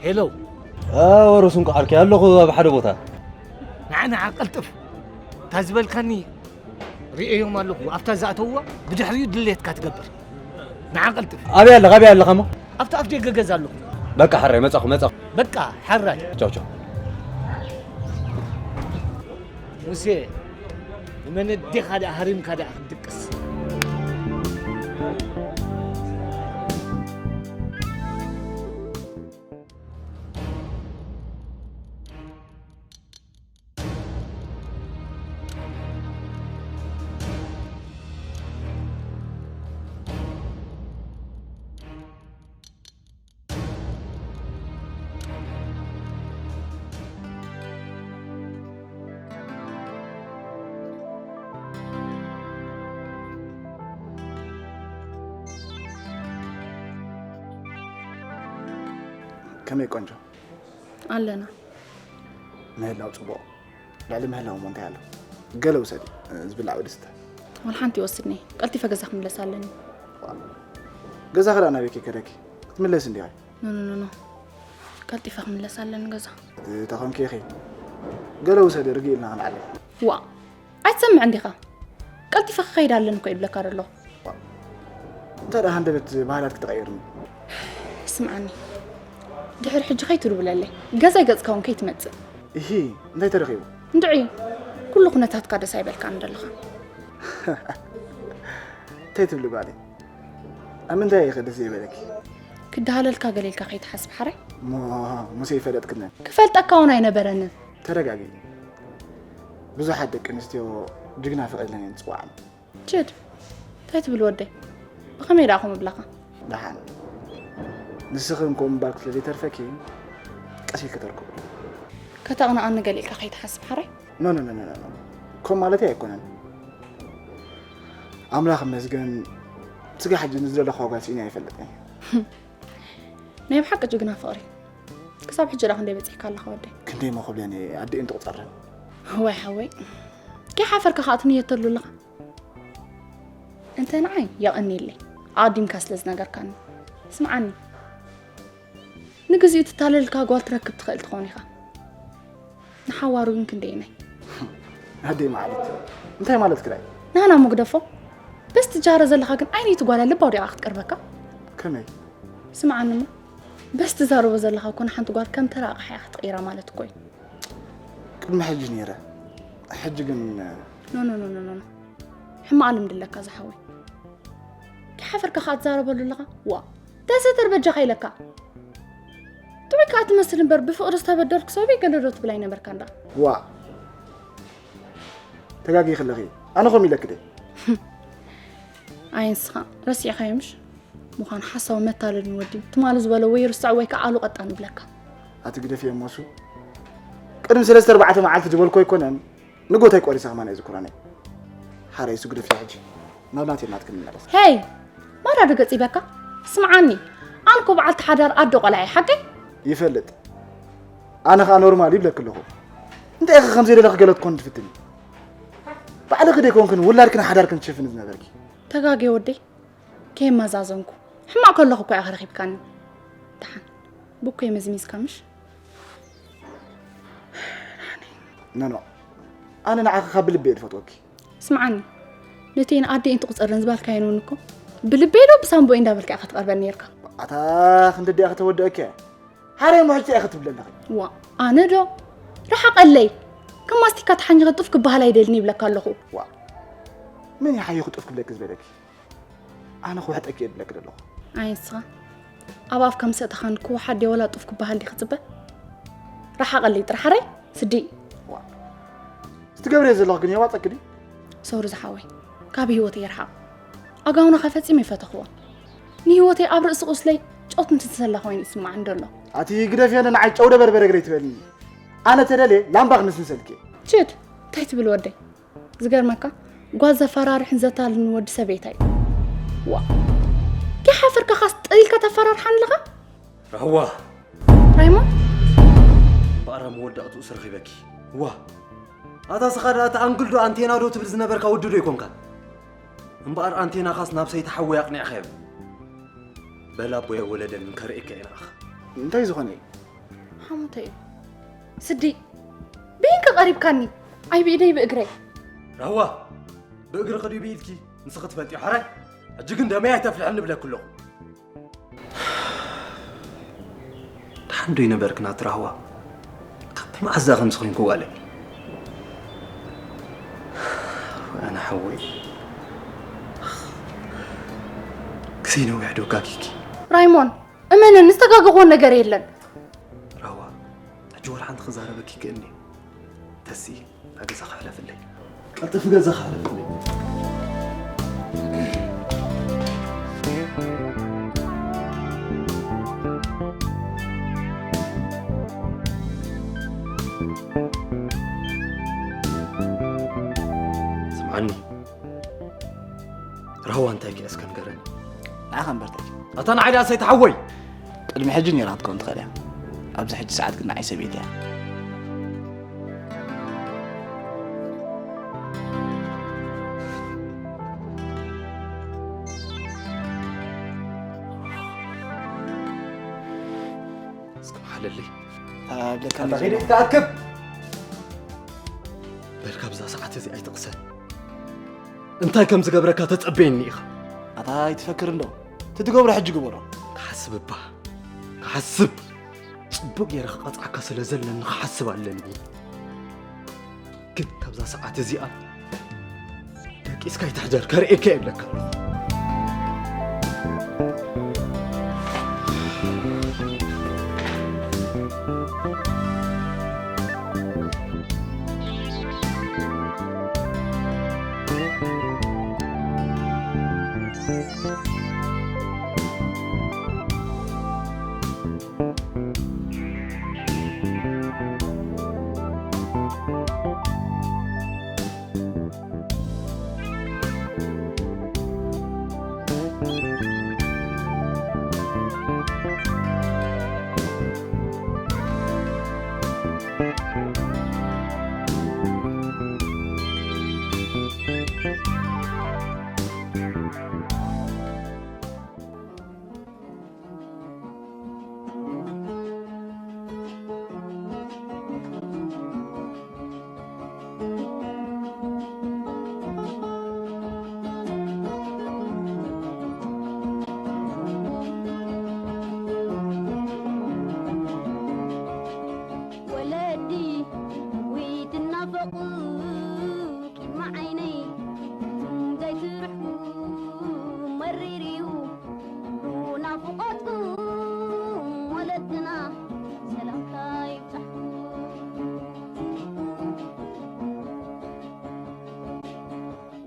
ሄሎ። ኣወረ ስንቁ ዓርከይ፣ ኣለኹ ኣብ ሓደ ቦታ። ንዓ፣ ንዓ፣ ቀልጥፍ። እታ ዝበልካኒ ርእዮም ኣለኹ። ኣብታ ዝኣተውዋ ብድሕሪኡ ድሌትካ ትገብር። ንዓ፣ ቀልጥፍ። ኣበይ ኣለኻ? ኣበይ ኣለኻ እሞ? ኣብታ ኣፍ ደገ ገዛ ኣለኹ። በቃ፣ ሕራይ፣ መጻኹ፣ መጻኹ። በቃ፣ ሕራይ። ቻው፣ ቻው። ሙሴ፣ ንመን ኣዴኻ ደኣ ሃሪምካ ደኣ ክትድቅስ? ከመይ ቆንጆ? ኣለና። ምህላው ጽቡቕ። ልዕሊ ምህላው እሞ እንታይ ኣሎ? ገለ ውሰዲ፣ ዝብላዕ ወዲ ዝስተ። ዋላ ሓንቲ ይወስድኒ። ቀልጢፈ ገዛ ክምለስ ኣለኒ። ገዛ ከዳ ናበይ ከይከደኪ? ክትምለስ እንዲኻ? ኖ፣ ኖ፣ ኖ፣ ኖ። ቀልጢፈ ክምለስ ኣለኒ ገዛ። እታ ኾንኪ ኢኺ። ገለ ውሰዲ፣ ርግእ ኢልና ክንዓልም። ዋእ! ኣይትሰምዕን ዲኻ? ቀልጢፈ ክኸይድ ኣለኒ እኮ ይብለካ ዘለኹ። እንታይ ደኣ ሃንደበት ባህላት ክትቐይርኒ? ስምዓኒ፣ ድሕሪ ሕጂ ከይትድውለለይ፣ ገዛይ ገጽካ እውን ከይትመጽእ። እሂ፣ እንታይ ተረኺቡ? እንድዒ፣ ኩሉ ኩነታትካ ደስ ኣይበልካን ዘለኻ። እንታይ ትብሊ ጓለይ? ኣብ ምንታይ ኢኺ ደስ ዘይበለኪ? ክደሃለልካ ገለ ኢልካ ከይትሓስብ ሓራይ። እሞ ሙሴ ይፈለጥክነ? ክፈልጠካ እውን ኣይነበረንን። ተረጋግኢ። ብዙሓት ደቂ ኣንስትዮ ጅግና ፍቕሪ ኢለን እየን ዝጽውዓኒ። ችድ፣ እንታይ ትብል ወደይ? ብኸመይ ደኣ ከምኡ ይብላኻ? ደሓን። ንስኺ ከምኡ ምባልኪ ስለ ዘይተርፈኪ፣ ቀስ ኢልኪ ተርክቡ። ከተቕንኣኒ ገለ ኢልካ ከይትሓስብ ሓራይ። ኖ፣ ኖ፣ ኖ፣ ኖ፣ ኖ። ከምኡ ማለተይ ኣይኮነን። ኣምላኽ ይመስገን፣ ስጋ ሕጂ ንዝደለኹዋ ጓል ስኢነ ኣይፈልጥን እየ። ናይ ብሓቂ ጅግና ፍቕሪ። ክሳብ ሕጂ ደኣ ክንደይ በጺሕካ ኣለኻ ወደይ? ክንደይ እሞ ክብለን እየ፣ ኣዲኤን ትቑጸረን። ወይ ሓወይ፣ ከይሓፈርካ ከኣ ትንየተሉ ኣለኻ። እንተ ንዓይ የቐንየለይ፣ ኣቐዲምካ ስለ ዝነገርካኒ። ስምዓኒ፣ ንግዚኡ ትታለልካ ጓል ትረክብ ትኽእል ትኸውን ኢኻ። ንሓዋሩ ግን ክንደየናይ? ኣደይ መዓልቲ፣ እንታይ ማለትኪ ድዩ? ናና እሞ ግደፎ። በዚ ትጃረ ዘለኻ ግን ኣይነይቲ ጓል ልባ ወዲቓ ክትቀርበካ። ከመይ? ስምዓኒ እሞ፣ በዚ ትዛረቦ ዘለኻ እኮ ንሓንቲ ጓል ከም ተራ ኣቕሓ ኢኻ ክትቕይራ ማለት እኮ እዩ። ቅድሚ ሕጂ ነይረ፣ ሕጂ ግን ኖ፣ ኖ፣ ኖ፣ ኖ፣ ኖ፣ ኖ። ሕማቕ ልምዲ ኣለካ ዝሓወይ። ከይሓፈርካ ከኣ ትዛረበሉ ኣለኻ? ዋእ፣ ተሰተር በጃኻ ኢለካ። ጥዑይ ከኣ ትመስል እምበር፣ ብፍቕሪ ዝተበደልኩ ሰብ እየ ገለ ዶ ትብል ኣይነበርካን ደኣ። ዋእ፣ ተጋጊኺ ኣለኺ። ኣነ ከምኡ ኢለኪ ድየ? ኣይ ንስኻ፣ ረሲዕካዮ ምሽ? ምዃን ሓሳዊ መታለሊ ወዲ። ትማሊ ዝበሎ ወይ ርስዖ ወይ ከኣ ኣሉ ቀጣን ይብለካ። ኣቲ ግደፍዮ እሞ እሱ። ቅድሚ ሰለስተ ኣርባዕተ መዓልቲ ዝበልኮ ኣይኮነን። ንጎታይ ቆሪሰ ከማን ኣይዝክሮን እየ። ሓራይ እሱ ግደፍዮ ሕጂ። ናብ ናተይ ናትክን ንመለስ። ሄይ! ማራ ዶ ገጺበካ? ስምዓኒ። ኣነ እኮ በዓልቲ ሓዳር ኣደ ቆልዓ እየ፣ ሓቀይ? ይፈልጥ። ኣነ ኸኣ ኖርማል ይብለኪ ኣለኹ። እንታይ ኢኺ ከም ዘይደለኺ ገለ ክትኮኒ ትፍትኒ? ባዕልኺ ደይኮንክን ውላድክን ሓዳርክን ትሽፍኒ ዝነበርኪ? ተጋግየ ወደይ። ከየመዛዘንኩ። ሕማቕ ከለኹ እኮ ኢኻ ረኺብካኒ። ደሓን። ብኮይ መዝሚዝካ ምሽ? ኖ፣ ኖ። ኣነ ንዓኺ ካብ ብልቢ እየ ዝፈትወኪ። ስምዓኒ። ነተን ኣደኤን ትቑጸረን ዝበልካየን እውን እኮ ብልበይ ዶ ብሳንቦኤ እንዳበልካ ኢኻ ትቐርበኒ ነይርካ። ኣታ ክንዲ ኣዲኣ ከተወድአኪ እያ። ሓረይ እሞ ሕጂ እንታይ ኢኺ ትብሊ ኣለኺ? ዋእ፣ ኣነ ዶ? ርሓቐለይ። ከም ማስቲካ ተሓኒኸ ጡፍ ክበሃል ኣይደልን ይብለካ ኣለኹ። ዋእ፣ መን እዩ ሓይኹ ጡፍ ክብለኪ ዝበለኪ? ኣነ ክውሕጠኪ እየ ዝብለኪ ዘለኹ። ኣይ ንስኻ፣ ኣብ ኣፍካ ምስ ኣእተኻኒ ክወሓጥ ድየ ወላ ጡፍ ክበሃል ድየ ክጽበ? ረሓቐለይ ጥራሕ ሓራይ ስዲ። ዋ፣ ትገብርዮ ዘለኹ ግን የዋፀኪ ድዩ? ሶሪ ዝሓወይ፣ ካብ ህይወተይ ይርሓቕ። ኣጋውናኻ ፈጺመ ኣይፈተኽዎን። ንህይወተይ ኣብ ርእሲ ቁስለይ ጨው ትንስንሰላ ኮይኑ ይስማዓኒ ደሎ። ኣቲ ግደፍዮ፣ ንዓይ ጨው ደበርበረ ግረይ ትበልኒ። ኣነ ተደልየ ላምባ ክንስንሰልኪ። ችድ፣ እንታይ ትብል ወደይ? ዝገርመካ፣ ጓል ዘፈራርሕን ዘታልልን ወዲ ሰበይታይ። ዋ፣ ከይሓፈርካ ካስ ጠሊልካ ተፈራርሓኒ ኣለኻ? ራህዋ። ራይሞን? እምበኣር ኣብ መወዳእትኡ ስረኺበኪ። ዋ። ኣታ ስኻ ደኣ እቲ ኣንግል ዶ ኣንቴና ዶ ትብል ዝነበርካ ወዲ ዶ ኣይኮንካን? እምበኣር ኣንቴናኻስ ናብ ሰይቲ ሓወይ ኣቕኒዕኻዮ። በል ኣቦይ ወለደን ከርእየካ ኢና ኣኻ። እንታይ ዝኾነ እዩ? ሓሙተ እዩ። ስዲ፣ ብይንከ ቀሪብካኒ? ኣይ ብኢደይ ብእግረይ። ራህዋ፣ ብእግርኺ ድዩ ብኢድኪ? ንስኺ ትፈልጢ ሓራይ። ሕጂ ግን ደመይ ኣይተፍልሕኒ እብለኪ ኣለኹ። ደሓን ዶ ይነበርክና ትራህዋ? ካብ መዓዝ ከምዚ ኮይንኩ ጓለይ? ኣነ ሓወይ፣ ክሰይ ነዊሕ ዶ ጋጊኪ? ራይሞን፣ እመነኒ፣ ዝተጋገኹዎ ነገር የለን። ራህዋ፣ ሕጂ ወላ ሓንቲ ክዛረበኪ ይክእልኒ። ተሲ፣ ኣብ ገዛ ክሕለፍለይ። ቀልጥፊ ገዛ ክሕለፍለይ። ስምዓኒ፣ ራህዋ እንታይ ከ እስከ ንገረኒ። ንዓኻ እምበር ታጂ። ኣታ ንዓይ ደኣ ሰይቲ ሓወይ! ቅድሚ ሕጂ ነይራ ክትከውን ትኽእል እያ። ኣብዚ ሕጂ ሰዓት ግን ንዓይ ሰበይቲ እያ። እስኪ መሓለለይ። ኣታ ብለካ ኣታ ኸይደ ተኣክብ! በል ካብዛ ሰዓት እዚ ኣይትቕሰን። እንታይ ከም ዝገብረካ ተጸበየኒ ኢኻ። ኣታ ኣይትፈክር እንዶ። እቲ ትገብሮ ሕጂ ግበሮ። ክሓስብ እባ። ክሓስብ። ጽቡቕ ገይረ ክቐጽዓካ ስለ ዘለኒ ክሓስብ ኣለኒ። ግን ካብዛ ሰዓት እዚኣ ደቂስካ ኣይትሕደር፣ ከርእየካ የብለካ። ወለዲ ወይ ትናፈቑ ቅድሚ ዓይነይ ትም ዘይትርሕቁ መሪር እዩ ናፍቖትኩም ወለድና ሰላምታ ይብጻሕኩም።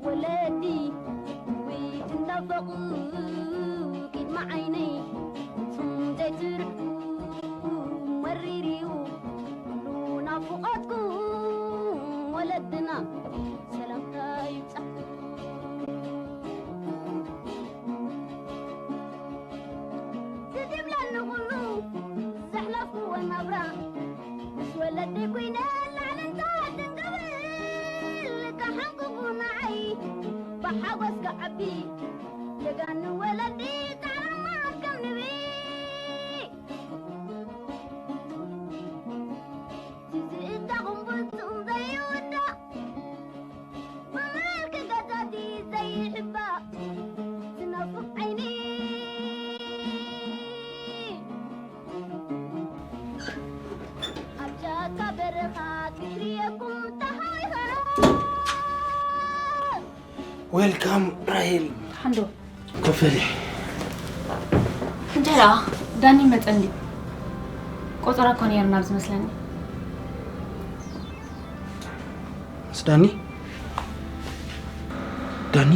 ወለዲ ወይ ትናፈቑ ቅድሚ ዓይነይ ትም ዘይትርሕቁ መሪር እዩ ኩሉ ናፍቖትኩም ወለድና ሰላምታ ይብጻሕኩም። ትድብለኒ ኩሉ ዘሕለፍክዎ ናብራ ምስ ወለዲ ኩይነ ላዕልን ታሕትን ክብል ክሓንቅቑ ንዓይ ብሓጎስ ክዓቢ ጀጋኑ ወለዲ ጻዕራማት ከም ንቢ። ትዝእታ ቁምብልቱም ዘይውዳእ ብመልኪ ገዛቲ ዘይሕባእ ዝናፍቕ ዓይኒ ኣብ ጫካ በረኻ ክትርእየኩም ተሃዊኻ። ዌልካም ራሄል። ሓንዶ። ኮፈሊ። እንታይ ደኣ ዳኒ መጸ እንድዩ? ቆጸራ እኮ ነይርና ኣብዚ መስለኒ። ዳኒ፣ ዳኒ፣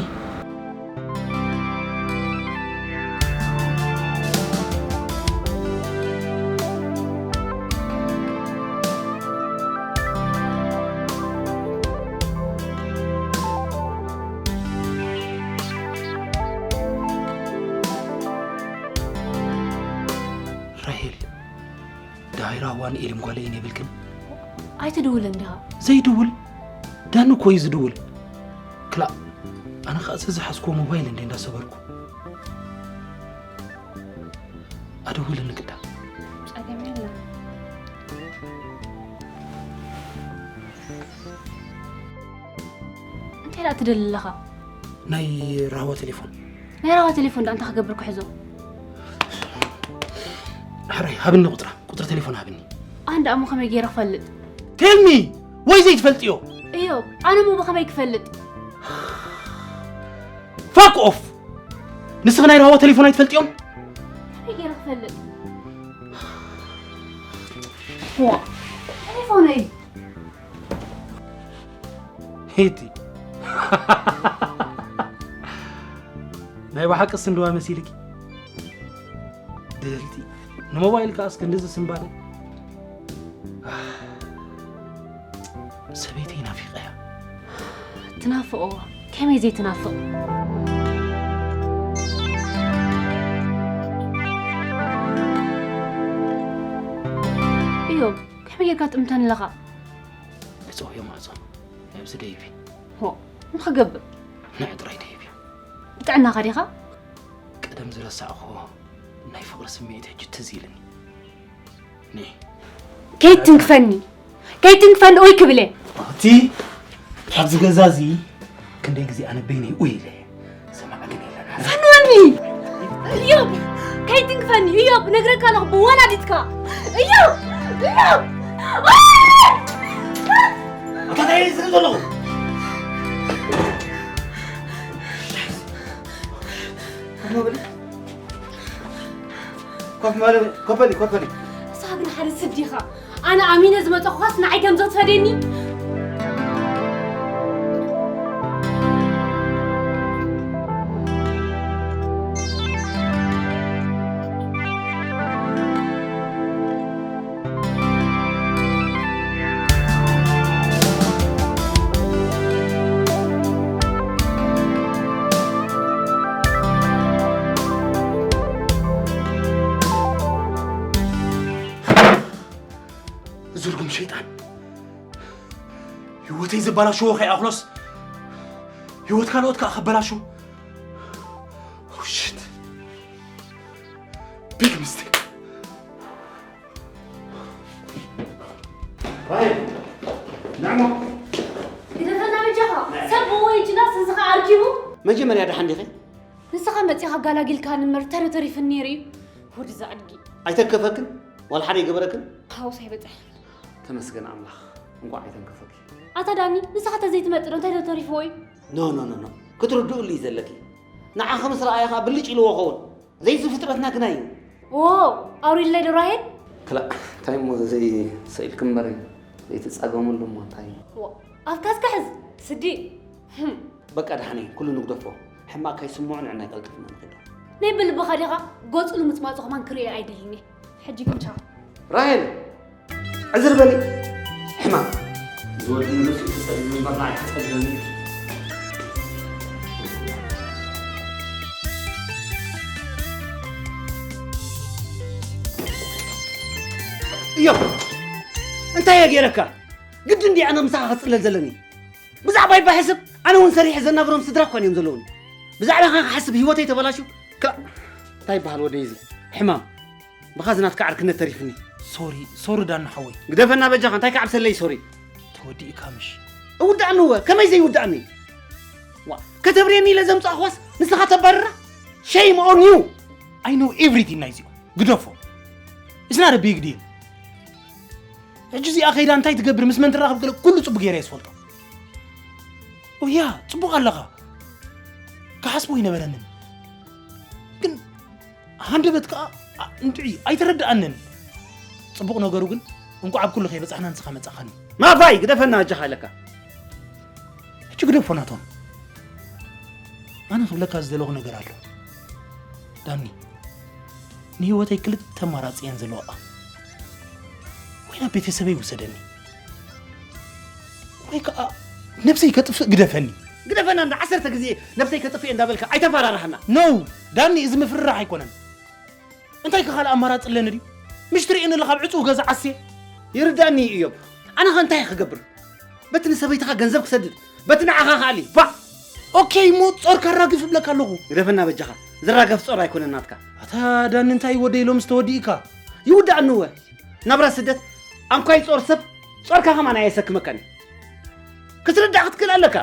ራሄል፣ ዳይራ ዋን ኤልም ጓለይን የብልክን? ኣይትድውልን ዲኻ? ዘይድውል? ዳኒ እኮ እዩ ዝድውል። ክላእ፣ ኣነ ኸኣ ዝሓዝክዎ ሞባይል እንደ እንዳሰበርኩ። ኣደውልን ግዳ። ጸገም የለን። እንታይ ደኣ ትደሊ ኣለኻ? ናይ ራህዋ ቴሌፎን። ናይ ራህዋ ቴሌፎን ደኣ እንታይ ክገብር ክሕዞ? ሕራይ፣ ሃብኒ ቁጽራ። ቁጽሪ ቴሌፎን ሃብኒ። ኣነ ደኣ እሞ ከመይ ገይረ ክፈልጥ? ቴል ሚ! ወይ ዘይትፈልጥዮ? እዮ፣ ኣነ እሞ ብኸመይ ክፈልጥ? ፋክ ኦፍ! ንስኺ ናይ ራህዋ ቴሌፎን ኣይትፈልጥዮም? ከመይ ገይረ ክፈልጥ? ዋ፣ ቴሌፎነይ! ሄቲ። ናይ ብሓቂ ስንድዋ መሲልኪ። ድህልቲ። ንሞባይል ከኣ እስከ እንደዚ ስንባደ። ሰበይተይ ናፊቐያ። ትናፍቕዎ። ከመይ ዘይትናፍቕ? እዮ፣ ከመይ ጌርካ ትጥምተኒ ኣለኻ? ብጸውዮ ማዕጾ። ኣብዚ ደይቢ። ሆ፣ ንኽገብር። ንዕ ጥራይ ደይቢ። ብጥዕናኻ ዲኻ? ቀደም ዝረሳዕኹዎ ናይ ፍቕሪ ስምዒት ሕጂ ትዝ ኢልኒ። ኒ። ከይትንክፈኒ። ከይትንክፈኒ ኡይ ክብል እየ። እቲ ኣብዚ ገዛ እዚ ክንደይ ግዜ ኣነ በይነይ ኡይ ኢለ እየ። ሰማዕ ግን የለን። ፈንወኒ! እዮብ! ከይትንክፈኒ! እዮብ! ነግረካ ኣለኹ ብወላዲትካ! እዮብ! እዮብ! ኣታ እንታይ ዝርኢ ዘለኹ? ኮፍ በሊ። ኮፍ በሊ፣ ኮፍ በሊ። ንስኻ ግን ሓደ ስዲ ኢኻ። ኣነ ኣሚነ ዝመጸኹኻስ ንዓይ ከም ዘትፈድየኒ? እዚ ርጉም ሸይጣን ህይወተይ ዘባላሽዎ ከይኣኽሎስ ህይወት ካልኦት ከኣ ከበላሹ። Oh shit. Big mistake. ራሄል፣ ንዕሞ። ግደፈና በጃኻ። ሰብ ብወይ ጅላስ ንስኻ ኣርኪቡ። መጀመርያ ደሓን ዲኺ? ንስኻ መጺኻ ኣጋላጊልካኒ እምበር ተረተሪፍኒ ነይሩ እዩ። ወዲ ዘዕድጊ። ኣይተንከፈክን? ዋላ ሓደ ኣይገበረክን? ሃውስ ኣይበጽሐን። ተመስገን ኣምላኽ። እንቋዕ ኣይተንከፈኪ። ኣታ ዳኒ፣ ንስኻ ተዘይትመጽእ ዶ እንታይ ዶ ተሪፍዎ እዩ? ኖ፣ ኖ፣ ኖ፣ ኖ። ክትርድኡሉ እዩ ዘለኪ። ንዓኺ ምስ ረኣየ ኸኣ ብልጭ ኢልዎ ኸውን። ዘይዚ ፍጥረትና ግና እዩ። ዎ፣ ኣውሪድለይ ዶ ራሄል? ክላእ፣ እንታይ እሞ ዘይሰኢልኪ እምበር ዘይትጻገምሉ እሞ እንታይ? ዎ፣ ኣፍካ እስከ ሕዝ፣ ስዲ። ህም። በቃ ደሓነይ፣ ኩሉ ንግደፎ። ሕማቕ ከይስምዖ ንዕና ኣይቀልጥፍና ንኸይዶ። ናይ ብልብኻ ዲኻ? ገጹ ንምጽማጹ ከማን ክርእዮ ኣይደልን እየ። ሕጂ ግን ቻው። ራሄል! ዕዝር በሊ። ሕማም። ዝወዲ ንርእሱ ተጸሊሉ እምበር ንዓይ ተጸሊሉኒ እዩ። እዮ፣ እንታይ እየ ገይረካ? ግድን ድየ ኣነ ምሳኻ ክጽለል ዘለኒ? ብዛዕባይ ባሕስብ፣ ኣነ እውን ሰሪሐ ዘናብሮም ስድራ እኳ እዮም ዘለውኒ። ብዛዕባኻ ክሓስብ ህይወተይ ተበላሹ? ክላእ፣ እንታይ ይበሃል ወደይ እዚ? ሕማም። ብኻ ዝናትካ ዓርክነት ተሪፍኒ። ሶሪ፣ ሶሪ ዳኒ ሓወይ። ግደፈና በጃኻ፣ እንታይ ክዓብሰለይ ሶሪ? ተወዲእካ ምሽ? እውዳእኒ እወ፣ ከመይ ዘይውዳእኒ? ዋ፣ ከተብርየኒ ኢለ ዘምጻእኽዋስ ንስኻ ተባርራ? Shame on you! I know everything ናይዚኦም። ግደፎ። It's not a big deal. ሕጂ እዚኣ ከይዳ እንታይ ትገብር፣ ምስ መን ትራኸብ ገለ ኩሉ ጽቡቕ ገይረ እየ ዝፈልጦ። ኦያ፣ ጽቡቕ ኣለኻ። ክሓስቦ ኣይነበረንን። ግን ሃንደበት ከኣ፣ ኣ፣ እንድዒ፣ ኣይተረድኣንን። ጽቡቕ ነገሩ ግን፣ እንቋዕ ኣብ ኩሉ ከይበጻሕና ንስኻ መጻእኻኒ። ማፋይ፣ ግደፈና ኣጃኻ ኣለካ። ግደፎ ናቶም። ኣነ ክብለካ ዝደለኹ ነገር ኣሎ ዳኒ። ንህይወተይ ክልተ ኣማራፂ እየን ዘለዋ። ወይ ናብ ቤተሰበይ ውሰደኒ፣ ወይ ከዓ ነብሰይ ከጥፍእ ግደፈኒ። ግደፈና እንዳ ዓሰርተ ግዜ ነብሰይ ከጥፍእ እንዳበልካ ኣይተፈራርሃና። ኖ ዳኒ፣ እዚ ምፍርራሕ ኣይኮነን። እንታይ ከ ካልእ ኣማራፂ ኣለኒ ድዩ? ምሽ ትርእየኒ ኣለኻ ኣብ ዕፁው ገዛ ዓስየ። ይርዳኒ እዩ እዮብ። ኣነ ኸ እንታይ ክገብር? በቲ ንሰበይትኻ ገንዘብ ክሰድድ፣ በቲ ንዓኻ ከኣሊ። ባ! ኦኬ፣ እሞ ጾር ከራግፍ እብለካ ኣለኹ። ግደፈና በጃኻ። ዝራገፍ ጾር ኣይኮነን ናትካ። ኣታ ዳኒ፣ እንታይ ወደይ ሎምስ ተወዲእካ? ይውዳእኒ እወ። ናብራ ስደት ኣንኳይ ጾር ሰብ፣ ጾርካ ከማን ኣየሰክመካን እዩ። ክትርዳእ ክትክእል ኣለካ።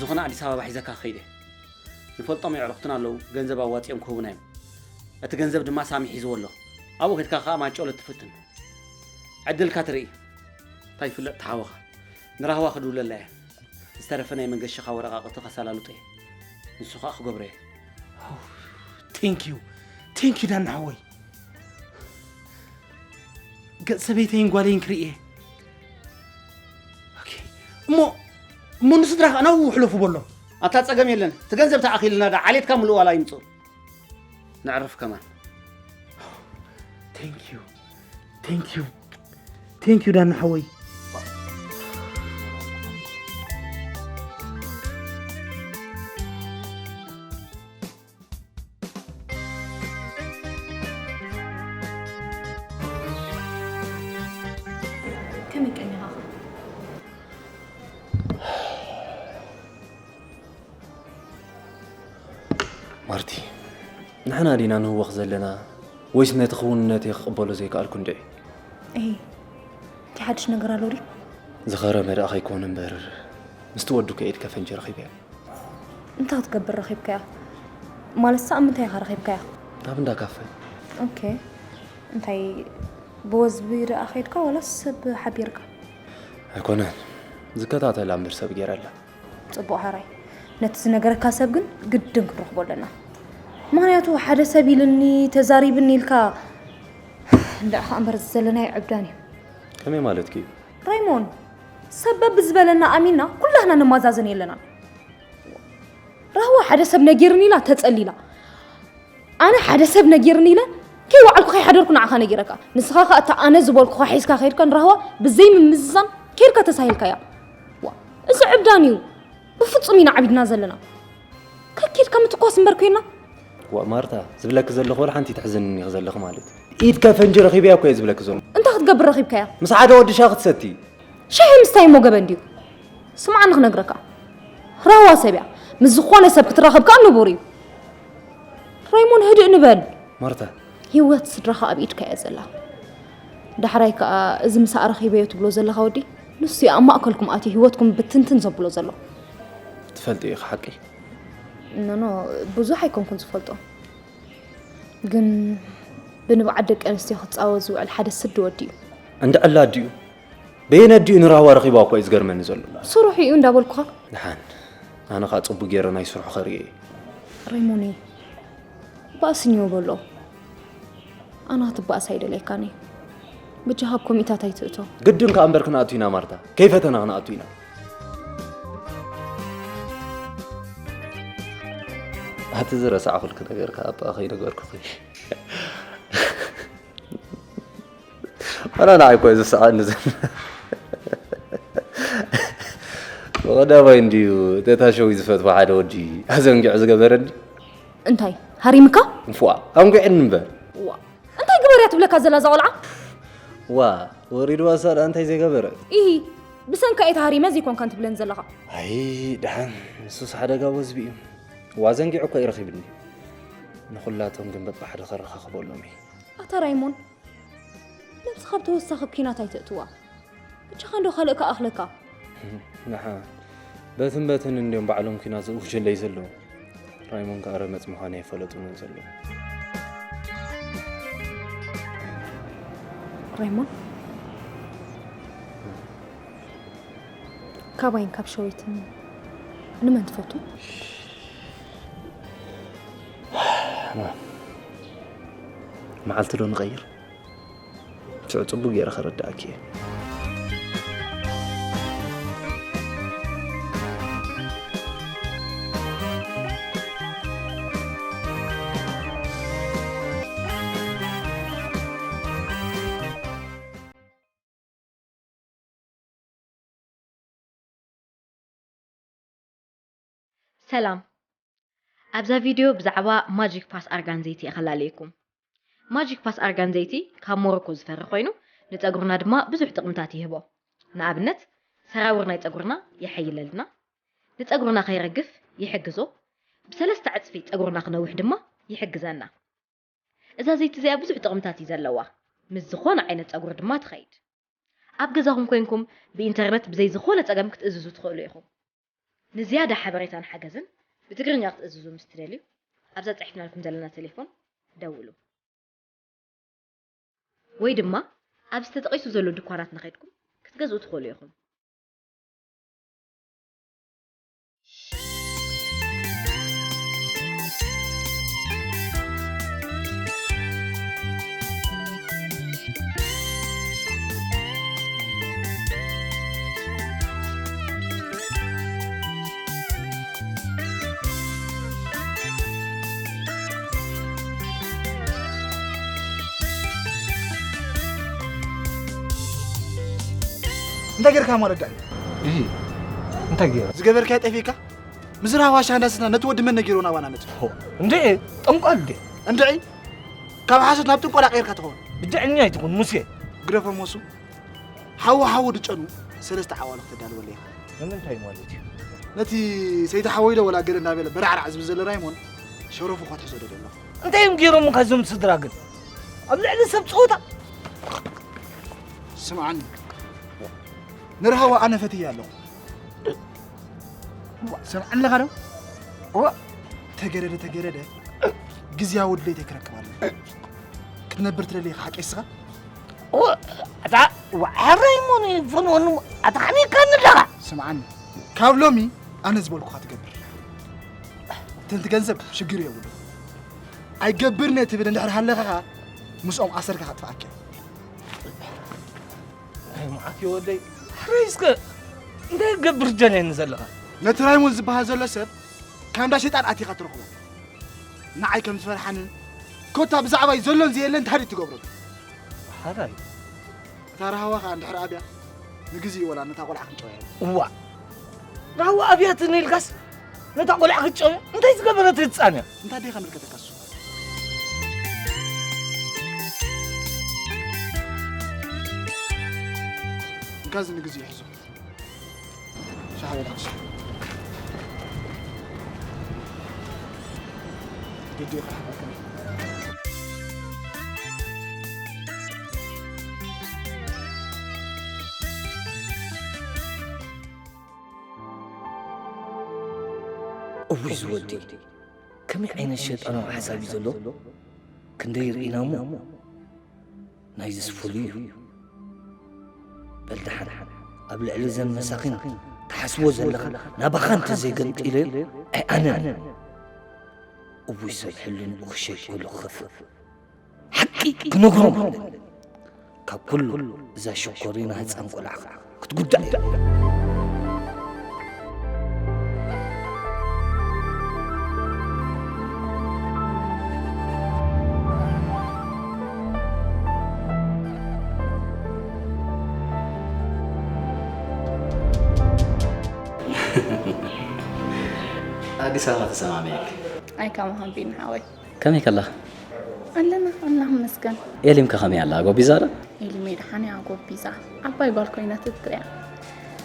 ዝኾነ ኣዲስ ኣበባ ሒዘካ ክኸይድ እየ። ንፈልጦም የዕሩኽትና ኣለዉ፣ ገንዘብ ኣዋጺኦም ክህቡና እዮም። እቲ ገንዘብ ድማ ሳሚ ሒዝዎ ኣሎ። ኣብኡ ከድካ ከኣ ማንጨሎ ትፍትን። ዕድልካ ትርኢ። እንታይ ይፍለጥ ተሓወኻ። ንራህዋ ክድውለላ እየ። ዝተረፈ ናይ መገሸኻ ወረቓቕቲ ከሰላልጦ እየ። ንሱ ከኣ ክገብሮ እየ። ቴንክ ዩ። ቴንክ ዩ ዳና ሓወይ። ገጽ ሰበይተይን ጓለይን ክርኢ እየ። ኦኬ። እሞ፣ እሞ ንስድራ ከኣ ናብኡ ሕለፉ በሎም። ኣታ ጸገም የለን። እቲ ገንዘብ ተኣኺልና ዳ ዓሌትካ ምሉእ ዋላ ይምጽኡ። ነዕርፍ ከማን። ቴንክ ዩ። ቴንክ ዩ። ቴንክ ዩ ዳና ሓወይ። ከመይ ቀኒኻ? ማርቲ፣ ንሕና ዲና ንህወኽ ዘለና ወይስ ነቲ ክውንነተይ ክቕበሎ ዘይከኣልኩ እንድዒ? እሂ፣ እንታይ ሓድሽ ነገር ኣሎ ድዩ? ዝኸረመ ደኣ ከይኮነ እምበር፣ ምስቲ ወዱ ከ ኢድካ ፈንጂ ረኺበያ። እንታይ ክትገብር ረኺብካያ? ማለትስ ኣብ ምንታይ ኢኻ ረኺብካያ? ኣብ እንዳ ካፈ። ኦኬ። እንታይ ብወዝቢ ደኣ ከይድካ ዋላስ ሰብ ሓቢርካ? ኣይኮነን። ዝከታተላ እምበር ሰብ ገይረላ። ጽቡቕ ሓራይ። ነቲ ዝነገረካ ሰብ ግን ግድን ክንረኽቦ ኣለና። ምኽንያቱ ሓደ ሰብ ኢልኒ፣ ተዛሪብኒ ኢልካ ንዕኻ እምበር ዘለናዮ ዕብዳን እዩ። ከመይ ማለትኪ እዩ? ራይሞን፣ ሰብ በብዝበለና ኣሚንና ኩላህና ንማዛዘን የለናን። ራህዋ ሓደ ሰብ ነጊርኒ ኢላ ተጸሊላ። ኣነ ሓደ ሰብ ነጊርኒ ኢለ ከይወዓልኩ ከይሓደርኩ ንዓኻ ነጊረካ። ንስኻ ከኣ እታ ኣነ ዝበልኩኻ ሒዝካ ከይድካ ንራህዋ ብዘይ ምምዝዛን ከይድካ ተሳሂልካያ። ዋ፣ እዚ ዕብዳን እዩ። ብፍጹም ኢና ዓቢድና ዘለና። ከኪድካ ምትኳስ እምበር ኮይና። ዋ ማርታ፣ ዝብለኪ ዘለኹ ወላ ሓንቲ ተሕዝንኒ ዘለኺ ማለት። ኢድካ ፈንጂ ረኺበያ እኮ እየ ዝብለኪ ዘለኹ። እንታይ ክትገብር ረኺብካያ? ምስ ሓደ ወዲ ሻሂ ክትሰቲ። ሻሂ ምስታይ እሞ ገበን ድዩ? ስምዓኒ ክነግረካ። ራህዋ ሰብ እያ። ምስ ዝኾነ ሰብ ክትራኸብ ከኣ ንቡር እዩ። ራይሞን ህድእ ንበል። ማርታ። ህይወት ስድራኻ ኣብ ኢድካ እያ ዘላ። ዳሕራይ ከኣ እዚ ምሳኣ ረኺበዮ ትብሎ ዘለኻ ወዲ፣ ንሱ እዩ ኣብ ማእከልኩም ኣትዩ ህይወትኩም ብትንትን ዘብሎ ዘሎ። ትፈልጢ ኢኺ ሓቂ። ኖ፣ ኖ፣ ብዙሕ ኣይኮንኩን ዝፈልጦ። ግን ብንብዓት ደቂ ኣንስትዮ ክጻወት ዝውዕል ሓደ ስዲ ወዲ እዩ። እንድዕላ ድዩ? በየን ኣዲኡ ንራህዋ ረኺባ እኮ እዩ ዝገርመኒ ዘሎ። ስርሑ እዩ እንዳበልኩኻ። ደሓን፣ ኣነ ኸኣ ጽቡቕ ገይረ ናይ ስርሑ ከርእዮ እየ። ሬሞኒ፣ ባእስንዮ በሎ። ኣነ ክትባእስ ኣይደለይካን እየ። ብጃኻ ኣብ ኮሚታት ኣይትእቶ። ግድን ከኣ እምበር ክንኣቱ ኢና ማርታ። ከይፈተና ክንኣቱ ኢና። ኣቲ ዝረሳዕኹልኪ ነገር ከኣ ኣባኣ ከይነገርኩኺ። ኣነ ንዓይ እኮ እዩ ዘስዓኒ ዘሎ። ብቐዳማይ እንድዩ እታ ሸዊ ዝፈትዋ ሓደ ወዲ ኣዘንጊዑ ዝገበረኒ። እንታይ ሃሪምካ? ፏ ኣንጒዕኒ እምበር። ዋ፣ እንታይ ግበር እያ ትብለካ ዘላ እዛ ቆልዓ? ዋ፣ ወሪድዋ እሳ ደኣ እንታይ ዘይገበረ? ኢሂ፣ ብሰንካ እየ ተሃሪመ ዘይኮንካን ትብለኒ ዘለኻ። ኣይ፣ ደሓን፣ ንሱስ ሓደጋ ወዝቢ እዩ። ዋ፣ ዘንጊዑ እኮ እዩ ረኺብኒ። ንኹላቶም ግን በብሓደ ከረኻኽበሎም እየ። ኣታ ራይሞን፣ ነብስኻ ብተወሳኺ ኣብ ኲናት ኣይተእትዋ። ብቻኻ እንዶ ካልእ ከኣኽለካ። ንሓ፣ በትን በትን እንድዮም ባዕሎም ኲናት ዘእውጀለይ ዘለዉ። ራይሞን ከኣ ረመጽ ምዃነይ ኣይፈለጡን ዘለዉ። ራይሞን፣ ካባይን ካብ ሸዊትን ንመን ትፈቱ? መዓልቲ ዶ ንቐይር? ጽቡቕ ገይረ ከረድኣኪ እየ። ሰላም። ኣብዛ ቪድዮ ብዛዕባ ማጂክ ፓስ ኣርጋን ዘይቲ እየ ከላለየኩም። ማጂክ ፓስ ኣርጋን ዘይቲ ካብ ሞሮኮ ዝፈሪ ኮይኑ ንጸጉርና ድማ ብዙሕ ጥቕምታት ይህቦ። ንኣብነት ሰራውር ናይ ጸጉርና የሐይለልና፣ ንጸጉርና ከይረግፍ ይሕግዞ፣ ብሰለስተ ዕጽፊ ጸጉርና ክነውሕ ድማ ይሕግዘና። እዛ ዘይቲ እዚኣ ብዙሕ ጥቕምታት እዩ ዘለዋ። ምስ ዝኾነ ዓይነት ጸጉሪ ድማ ትኸይድ። ኣብ ገዛኹም ኮይንኩም ብኢንተርነት ብዘይ ዝኾነ ጸገም ክትእዝዙ ትኽእሉ ኢኹም። ንዝያዳ ሓበሬታን ሓገዝን ብትግርኛ ክትእዝዙ ምስ ትደልዩ ኣብዛ ጸሒፍናልኩም ዘለና ቴሌፎን ደውሉ። ወይ ድማ ኣብዚ ተጠቒሱ ዘሎ ድኳናት ንኸድኩም ክትገዝኡ ትኽእሉ ኢኹም። እንታይ ጌርካ ማለት ዳይ እሂ እንታይ ገይረ ዝገበርካዮ ጠፊእካ ምዝራብ ዋሻ እንዳስና ነቲ ወዲ መን ነጊርዎ ናባና መጽ እንዴ ጠንቋል እንዴ እንድዒ ካብ ሓሶት ናብ ጥንቆላ ቀይርካ ትኸውን ብድዕኛ ኣይትኹን ሙሴ ግደፎም ወሱ ሓዊ ሓዊ ድጨኑ ሰለስተ ዓዋሉ ክተዳልወለ ኢኻ ንምንታይ ማለት እዩ ነቲ ሰይቲ ሓወይ ዶ ወላ ገለ እንዳበለ በራዕራዕ ዝብል ዘሎ ራይሞን ሸረፉ እኳ ትሕዞ ዶ ዘሎ እንታይ እዮም ገይሮም ካዞም ስድራ ግን ኣብ ልዕሊ ሰብ ፀወታ ስምዓኒ ንርሃዋ ኣነ ፈትያ ኣለኹ ስምዓኒ ኣለኻ ዶ ተገደደ ተገደደ ግዝያዊ ድሌተይ ክረክብ ኣለኒ ክትነብር ትደሊ ኢኻ ሓቂ እስኻ ኣታ ዋዕረይ ሞኒ ፍንወኑ ኣታ ሓሚካኒ ኣለኻ ስምዓኒ ካብ ሎሚ ኣነ ዝበልኩኻ ትገብር ትንቲ ገንዘብ ሽግር የብሉ ኣይገብርን እየ ትብል እንድሕር ሃለኻ ኸዓ ምስኦም ኣሰርካ ከጥፍኣካ ኣይ መዓት ወደይ ሕረይ እስከ እንታይ ገብር ጀነኒ ዘለኻ ነቲ ራይሞን ዝበሃል ዘሎ ሰብ ካብ እንዳ ሸይጣን ኣቲኻ ትረኽቦ ንዓይ ከም ዝፈርሓንን ኮታ ብዛዕባይ ዘሎን ዘየለን ታሪክ ትገብሮ ሓራይ እታ ረሃዋ ኸዓ እንድሕር ኣብያ ንግዜ ወላ ነታ ቆልዓ ክንጨወያ እዋ ራዋ ኣብያትን ኢልካስ ነታ ቆልዓ ክትጨውያ እንታይ ዝገበረት ህፃን እያ እንታይ ዲኻ ምልከተካ እሱ እንካዚ ንግዜ ይሕዞ ሻዕበ ዳዕሽ ግዲ ይኸሓበከ እውይ ዝወዲ ከመይ ዓይነት ሸጣናዊ ሓሳብ እዩ ዘሎ ክንደይ ርኢና እሞ ናይዝስ ፍሉይ እዩ በልደሓን ኣብ ልዕሊ ዘን መሳኺን ትሓስቦ ዘለኻ ናባኻ እንተዘይገንጢለዮ ኣይኣነን እውይ ሰብ ሕልንኡ ክሸይጥ ከሎ ክኸፍእ ሓቂ ክነግሮም ኣለኒ ካብ ኩሉ እዛ ሽኮሪና ህፃን ቆልዓ ክትጉዳእ እያ ኣዲስ ኣበባ ተሰማሚዕክ ኣይ ከማኻ ቢኒ ሓወይ ከመይ ከለኻ ኣለና ኣላህ መስገን ኤሊምከ ከመይ ኣላ ኣጎቢዛ ዶ ኢልሜ ደሓን እያ ጎቢዛ ዓባይ ጓል ኮይና ትትሪያ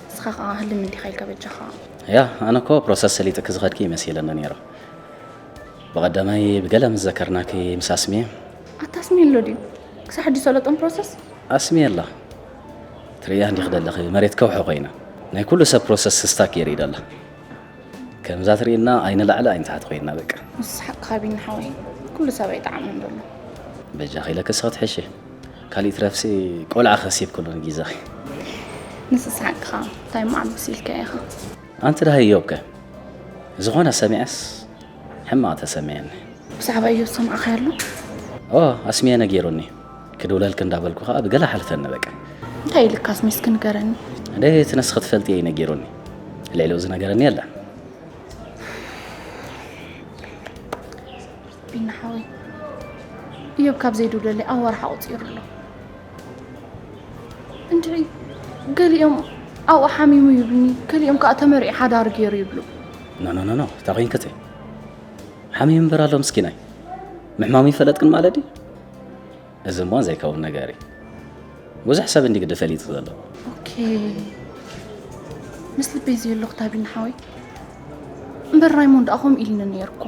ንስኻ ከዓ ህልም እንዲኻ ኢልካ በጃኻ ያ ኣነ እኮ ፕሮሰስ ሰሊጥኪ ዝኸድኪ ይመሲለኒ ነይሩ ብቐዳማይ ብገለ ምስ ዘከርናኪ ምስ ኣስምየ ኣታስሚየሎ ድዩ ክሳብ ሕጂ ሰለጦም ፕሮሰስ ኣስምየ ኣላ ትርእያ እንዲኺ ደለኺ መሬት ከውሒ ኮይና ናይ ኩሉ ሰብ ፕሮሰስ ስታክ የርኢ ደላ ከምዛ ትርእና ኣይንላዕሊ ኣይንታሕቲ ኮይና በቃ ንስሓቅ ካቢኒ ሓወይ ኩሉ ሰብ ኣይጠዓምን ዘሎ በጃኺ ኢለክስ ክትሕሺ ካሊእ ትረፍሲ ቆልዓ ከሲብ ኩሉ ንጊዛኺ ንስሓቅኻ እንታይ ማዕብስ ኢልካ ኢኻ ኣንቲ ደሃይ እዮብከ ዝኾነ ሰሚዐስ ሕማቕ ተሰሚዐኒ ብዛዕባ እዮብ ሰምዓኻዮ ኣሎ ኦ ኣስሚየ ነጊሩኒ ክድውለልክ እንዳበልኩ ከዓ ብገለ ሓልፈኒ በቃ። እንታይ ኢልካስ ሚስክ ንገረኒ። እንደ እቲ ነስኺ ትፈልጥየ እዩ ነጊሩኒ። ልዕሊ እዚ ነገረኒ የለን። ቢና ሓወይ፣ እዮብ ካብ ዘይድውለለይ ኣዋርሕ ኣቑፂሩ ኣሎ። እንድዒ ገሊኦም ኣብኡ ሓሚሙ ይብልኒ፣ ገሊኦም ከዓ ተመሪዑ ሓዳር ገይሩ ይብሉ። ኖ ኖ ኖ ኖ፣ እታ ኮይንክቲ ሓሚሙ እምበር ኣሎ ምስኪናይ። ምሕማሙ ይፈለጥክን ማለት ድዩ? እዚ እሞ ዘይከውን ነገር እዩ። ብዙሕ ሰብ እንዲ ግዲ ፈሊጡ ዘሎ። ኦኬ፣ ምስ ልበይ ዘየሎ ክታቢና ሓወይ። እምበር ራይሞንድ ኣኹም ኢልኒ ነይርኩ፣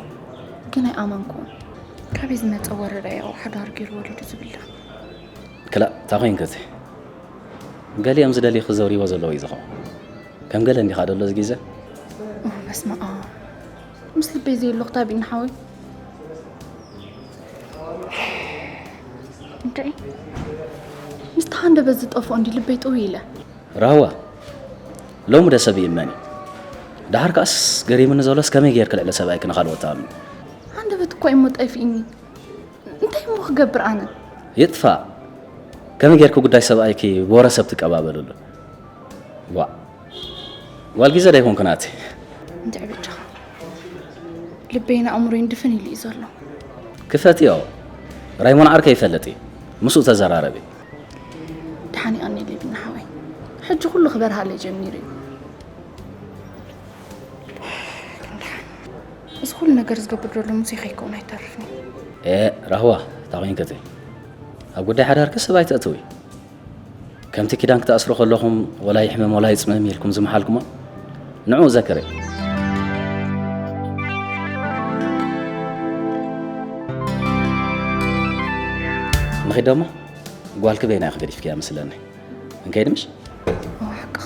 ግን ኣይኣመንኩን። ካበይ ዝመፀ ወረዳ ያው ሓዳር ገይሩ ወሊዱ ዝብላ? ክላእ፣ እታ ኮይንክቲ ገሊኦም ዝደልዩ ክዘውርዎ ዘለዎ እዩ ዝኸውን። ከም ገለ እንዲኻ ደሎ እዚ ግዜ። ኦ፣ በስመ ኣብ። ምስ ልበይ ዘየሎ ክታቢና ሓወይ። እንታይ? ምስቲ ሃንደበት ዝጠፍኦ እንዲ ልበይ ጥው ኢለ። ራህዋ፣ ሎሚ ደ ሰብ ይእመን እዩ። ደሓር ከኣስ ገሪምኒ ዘሎስ ከመይ ጌርክ ልዕሊ ሰብኣይ ክንኻልኦ ተኣምኒ? ሃንደበት እኮ እሞ ጠፊእኒ። እንታይ እሞ ክገብር ኣነ? ይጥፋእ። ከመይ ጌርክ ጉዳይ ሰብኣይኪ ብወረ ሰብ ትቀባበልሉ? ዋ፣ ጓል ግዜ ዶ ይኮንኩ ናተይ? እንድዒ በጃኻ። ልበይን ኣእምሮይን ድፍን ኢሉ እዩ ዘሎ። ክፈትዮ። ራይሞን ዓርከይ ይፈልጥ እዩ። ምስኡ ተዘራረቢ። ደሓን ይቐኒ ሊብና ሓወይ። ሕጂ ኩሉ ክበርሃለይ ጀሚሩ እዩ። ግን ደሓን። እዚ ኩሉ ነገር ዝገብር ዘሎ ሙሴ ከይከውን ኣይተርፍን እዩ። ኤ፣ ራህዋ፣ እታ ኮይንክቲ ኣብ ጉዳይ ሓዳርኪ ሰብ ኣይተእትዊ። ከምቲ ኪዳን ክትኣስሩ ከለኹም ወላ ይሕመም ወላ ይፅመም ኢልኩም ዝመሓልኩሞ ንዑ ዘክሪ። ንኺድ ደሞ ጓልኪ በይና ኢኺ ገዲፍክያ መስለኒ። እንከይድ ምሽ? ኦ፣ ሓቅኻ።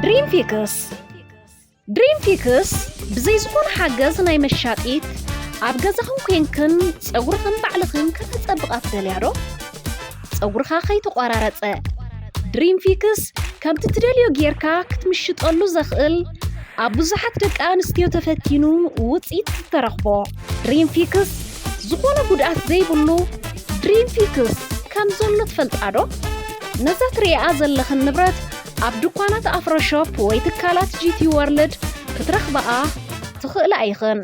ድሪም ፊክስ ድሪም ፊክስ ብዘይ ዝኾነ ሓገዝ ናይ መሻጢት ኣብ ገዛኽን ኮንክን ጸጉርኽን ባዕልኽን ከተጸብቓ ትደልያ ዶ? ጸጉርኻ ከይተቋራረጸ ድሪም ፊክስ ከምቲ ትደልዮ ጌርካ ክትምሽጠሉ ዘኽእል ኣብ ብዙሓት ደቂ ኣንስትዮ ተፈቲኑ ውጽኢት ዝተረኽቦ ድሪም ፊክስ ዝኾነ ጉድኣት ዘይብሉ ድሪም ፊክስ ከም ዘሎ ትፈልጣ ዶ? ነዛ ትርእያ ዘለኽን ንብረት ኣብ ድኳናት ኣፍሮ ሾፕ ወይ ትካላት ጂቲ ወርልድ ክትረኽባኣ ትኽእላ ኢኽን።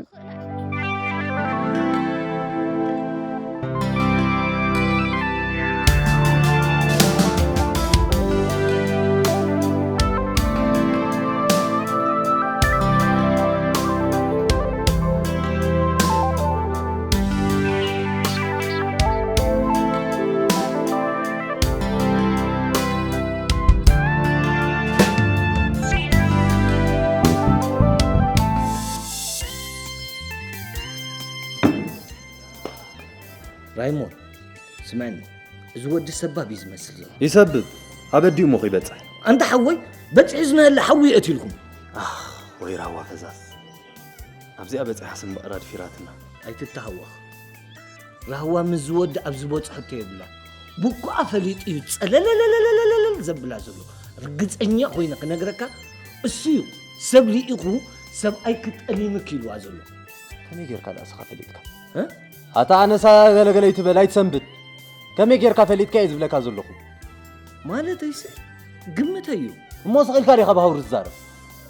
ራይሞን፣ ስምዐኒ፣ እዚ ወዲ ሰባብ እዩ ዝመስል ዘሎ። ይሰብብ፣ ኣብ ኣዲኡ ሞኽ ይበጽሕ። ኣንታ ሓወይ፣ በጺሑ ዝነሀለ ሓዊ የእትልኩም። ኣኽ፣ ወይ ራህዋ ፈዛዝ። ኣብዚኣ በጺሓ ስም ምቕራድ ፊራትና። ኣይትተሃወኽ። ራህዋ ምስ ዝወዲ ኣብ ዝበጽሐቶ የብላ። ብኳኣ ፈሊጡ እዩ ጸለለለለለለለል ዘብላ ዘሎ። ርግጸኛ ኮይነ ክነግረካ፣ እሱ እዩ ሰብ ልኢኹ ሰብኣይ ክጠሊምክ ኢልዋ ዘሎ። ከመይ ጌርካ ደኣ እስኻ ፈሊጥካ? እ? ኣታ ኣነሳ ገለገለ ይትበል ኣይትሰንብድ። ከመይ ጌርካ ፈሊጥካ እየ ዝብለካ ዘለኹ። ማለተይሲ ግምተይ እዩ። እሞ ስቕ ኢልካ ዲኻ ብሃውሪ ትዛረብ?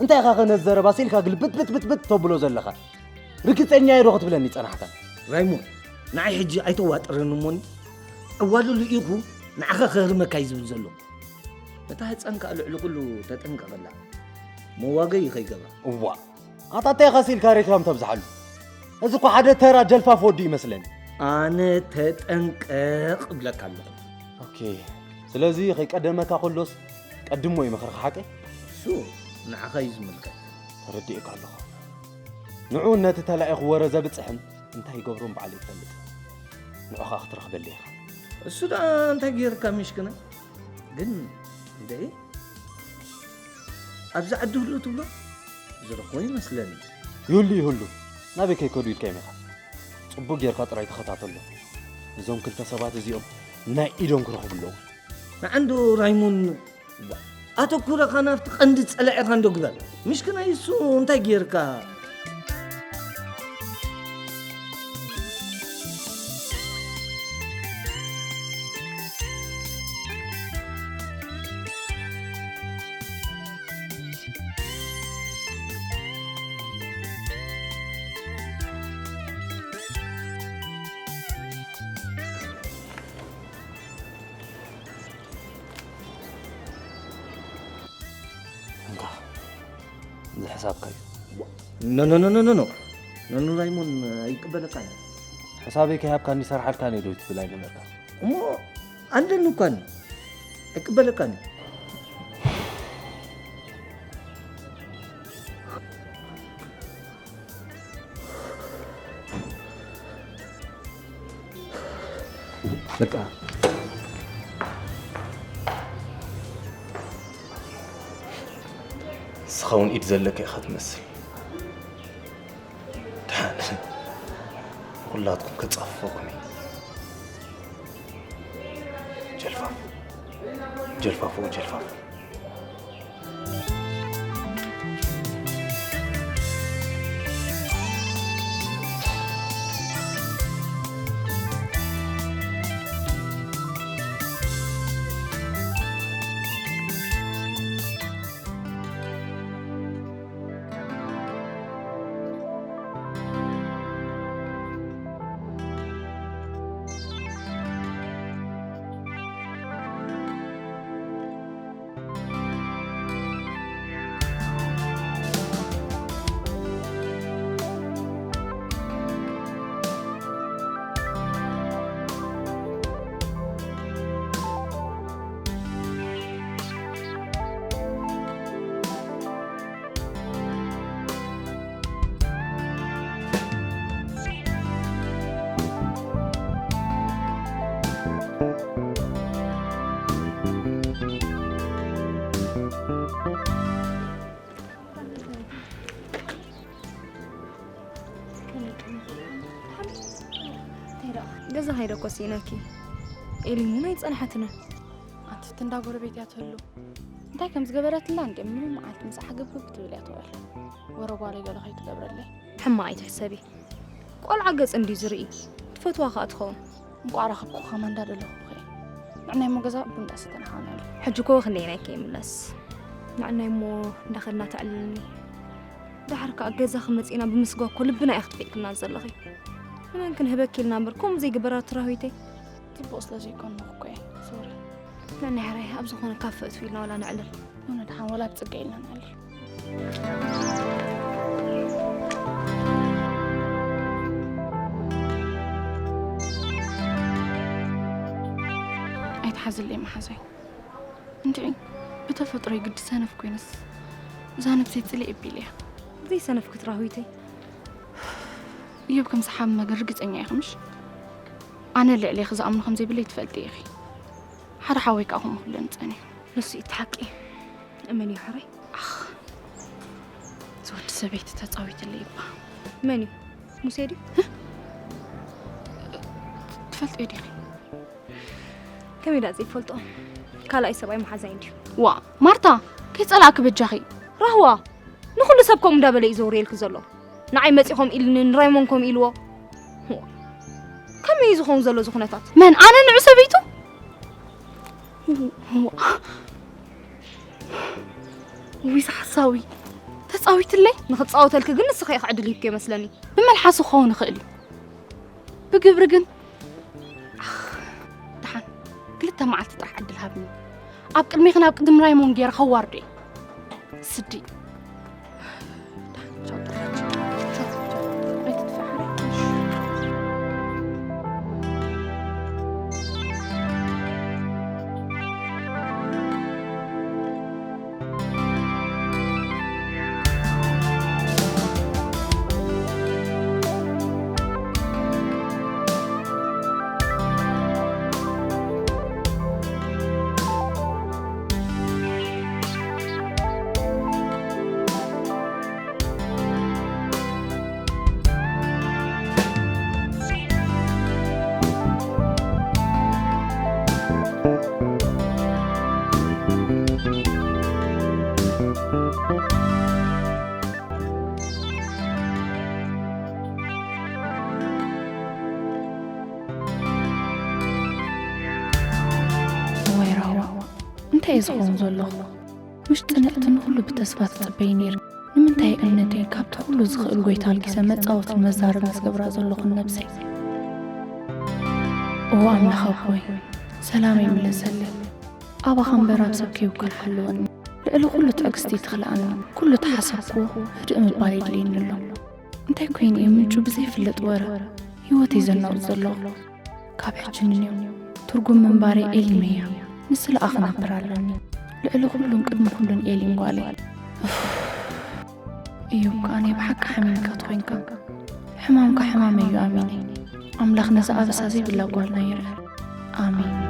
እንታይ ኢኻ ከ ነዚ ዘረባሲ ኢልካ ግልብጥብጥብጥብጥ ተብሎ ዘለኻ? ርግጸኛ እየ ዶ ክትብለኒ ጸናሕካ? ራይሞን፣ ንዓይ ሕጂ ኣይተዋጥረኒ እሞኒ። ዕዋሉ ልኢኹ ንዓኻ ከህርመካ እዩ ዝብል ዘሎ። ነታ ህጻን ከኣ ልዕሊ ኩሉ ተጠንቀቐላ። መዋገዪ ከይገብራ። እዋእ! ኣታ እንታይ ኢኻስ ኢልካ ሬክላም ተብዝሓሉ? እዚ እኮ ሓደ ተራ ጀልፋፍ ወዲ እዩ መስለኒ። ኣነ ተጠንቀቕ እብለካ ኣለኹ። ኦኬ፣ ስለዚ ከይቀደመካ ከሎስ ቀድሞ እዩ ምኽርኻ ሓቀይ? እሱ ንዓኻ እዩ ዝምልከት። ተረዲኤካ ኣለኹ። ንዑ ነቲ ተላኢኹ ወረ ዘብጽሕን እንታይ ይገብሮን ባዕሉ ይፈልጥ። ንዑኻ ክትረኽበሉ ኢኻ። እሱ ደኣ እንታይ ገይርካ ምሽክና? ግን እንደ ኣብዚ ዓዲ ህሉ ትብሎ ዝረኽቦ ይመስለኒ። ይህሉ ይህሉ ናበይ ከይከዱ ኢልካዮም ኢኻ። ጽቡቕ ጌርካ ጥራይ ተኸታተሎ። እዞም ክልተ ሰባት እዚኦም ናይ ኢዶም ክረኽቡ ኣለዎም። ንዓንዶ ራይሞን ኣተኩረኻ ናብቲ ቀንዲ ጸላኢኻ እንዶ ግበር። ምሽክናይ እሱ እንታይ ጌርካ? እንካ፣ እዚ ሕሳብካ እዩ። ኖ፣ ኖ፣ ኖ፣ ኖ፣ ኖ፣ ኖ። ኖ፣ ኖ፣ ራይሞን ኣይቅበለካን እዩ። ሕሳበይ ከይሃብካኒ ይሰርሓልካን እዩ ዶ ትብል ኣይነበርካ? እሞ ኣለኒ እኳ፣ ኣይቅበለካን እዩ። በቃ። ንስኻ እውን ኢድ ዘለካ ኢኻ ትመስል። ደሓን፣ ንኹላትኩም ከጻፍፈኩም እዩ። ጀልፋፍ፣ ጀልፋፉ፣ ጀልፋፉ። ገዛ ሃይደ እኮ ስኢነኪ። ኤሊን እውን ኣይጸንሓትንን። ኣንቲ እንዳ ጎረቤት እያ ትህሉ። እንታይ ከም ዝገበረትላ እንዴ ምንም መዓልቲ ምስ ዓገብግብ ክትብል እያ ትውዕል። ወረ ጓለይ ገለ ከይትገብረለይ። ሕማቕ ኣይትሕሰቢ። ቆልዓ ገጽ እንድዩ ዝርኢ። ትፈትዋ ከኣ ትኸውን። እንቋዕ ረኸብኩ ከማን እንዳደለኹ ብኸይ። ንዕናይ እሞ ገዛ ቡን እንዳሰተና ሃውና ኣሎ። ሕጂ እኮ ክንደየናይ ከይምለስ። ንዕናይ እሞ እንዳኸድና ተዕልልኒ። ደሓር ከኣ ገዛ ክመጺእና ብምስጓ እኮ ልብና ኢኺ ትፍኢክልና ዘለኺ። ንመን ክንህበኪ ኢልና እምበር ከምኡ ዘይግበራ ትራህዊተይ። ጽቡቕ ስለ ዘይኮንኩ እኮ እየ። ሶሪ። ነናይ ሕራይ ኣብ ዝኾነ ካፈ እትው ኢልና ዋላ ነዕልል። ኖ፣ ንድሓን ዋላ ብጽገ ኢልና ነዕልል። ኣይትሓዝለይ መሓዛይ። እንድዒ ብተፈጥሮይ ግዲ ሰነፍ ኮይነስ እዛ ነብሰይ ጽልእ ኣቢለያ። ዘይሰነፍኪ ትራህዊተይ። እዮብ ከም ዝሓመ ግን ርግጸኛ ኢኺ ምሽ? ኣነ ልዕሌኺ ዝኣምኖ ከም ዘይብለይ ትፈልጢ ኢኺ። ሓደ ሓወይ ከኣ ከምኡ ክብለኒ ጸኒሑ። ንሱ እዩ እቲ ሓቂ። እመን እዩ ሕራይ። ኣኽ፣ እዚ ወዲ ሰበይቲ ተጻዊትለይ እባ። መን እዩ? ሙሴ ድዩ? ትፈልጥዮ ዲኺ? ከመይ ደኣ ዘይፈልጦ? ካልኣይ ሰብኣይ መሓዛይ እንድዩ። ዋእ ማርታ፣ ከይጸላእኪ በጃኺ። ራህዋ፣ ንኹሉ ሰብ ከምኡ እንዳበለ እዩ ዘውርየልኪ ዘሎ። ንዓይ መጺ ከምኡ ኢልኒ፣ ንራይሞን ከምኡ ኢልዎ። ዋእ፣ ከመይ እዩ ዝኸውን ዘሎ እዚ ኩነታት? መን? ኣነ ንዑ ሰበይቱ? ዋእ። ውይ፣ እዚ ሓሳዊ። ተጻዊትለይ? ንኽጻወተልኪ ግን ንስኺ ኢኺ ዕድል ሂብክዮ መስለኒ። ብመልሓሱ ክኸውን ይኽእል እዩ። ብግብሪ ግን ኣኽ፣ ደሓን ክልተ መዓልቲ ጥራሕ ዕድል ሃብኒ። ኣብ ቅድሜኽን ኣብ ቅድሚ ራይሞን ገይረ ከዋርዶ እየ። ስዲ። ደሓን፣ ቻው ጥራሕ። ቻው፣ ቻው። ኣይትጥፍእ ሓረይ። እንታይ ዝኸውን ዘለኹ? ምሽ ጽንዕቲ ንኹሉ ብተስፋ ትጽበይ ነይር። ንምንታይ እምነተይ ካብቲ ኩሉ ዝኽእል ጎይታ ኣልጊሰ መጻወትን መዛረብ ምስ ገብራ ዘለኹን ነብሰይ? እዎ ኣምላኽ ኣቦይ፣ ሰላም ይምለሰለይ። ኣባኻ እምበር ኣብ ሰብ ከይውከል ሓልወኒ። ልዕሊ ኩሉ ትዕግስቲ ትኽልኣኒ። ኩሉ ተሓሰብኩዎ ህድእ ምባል የድልየኒ ኣሎ። እንታይ ኮይኑ እዩ ምንጩ ብዘይፍለጥ ወረ ህይወተይ ዘናውጽ ዘለኹ? ካብ ሕጂ ንንዮ ትርጉም ምንባረይ ኤሊመያ ንስለኣ ክነብር ኣለኒ። ልዕሊ ኩሉን ቅድሚ ኩሉን ኤሊን ጓለይ። እዮብ ከኣ ናይ ብሓቂ ሓሚምካ ተኾይንካ፣ ሕማምካ ሕማመይ እዩ ኣሚነይ። ኣምላኽ ነዛ ኣበሳ ዘይብላ ጓልና ይርአ። ኣሜን።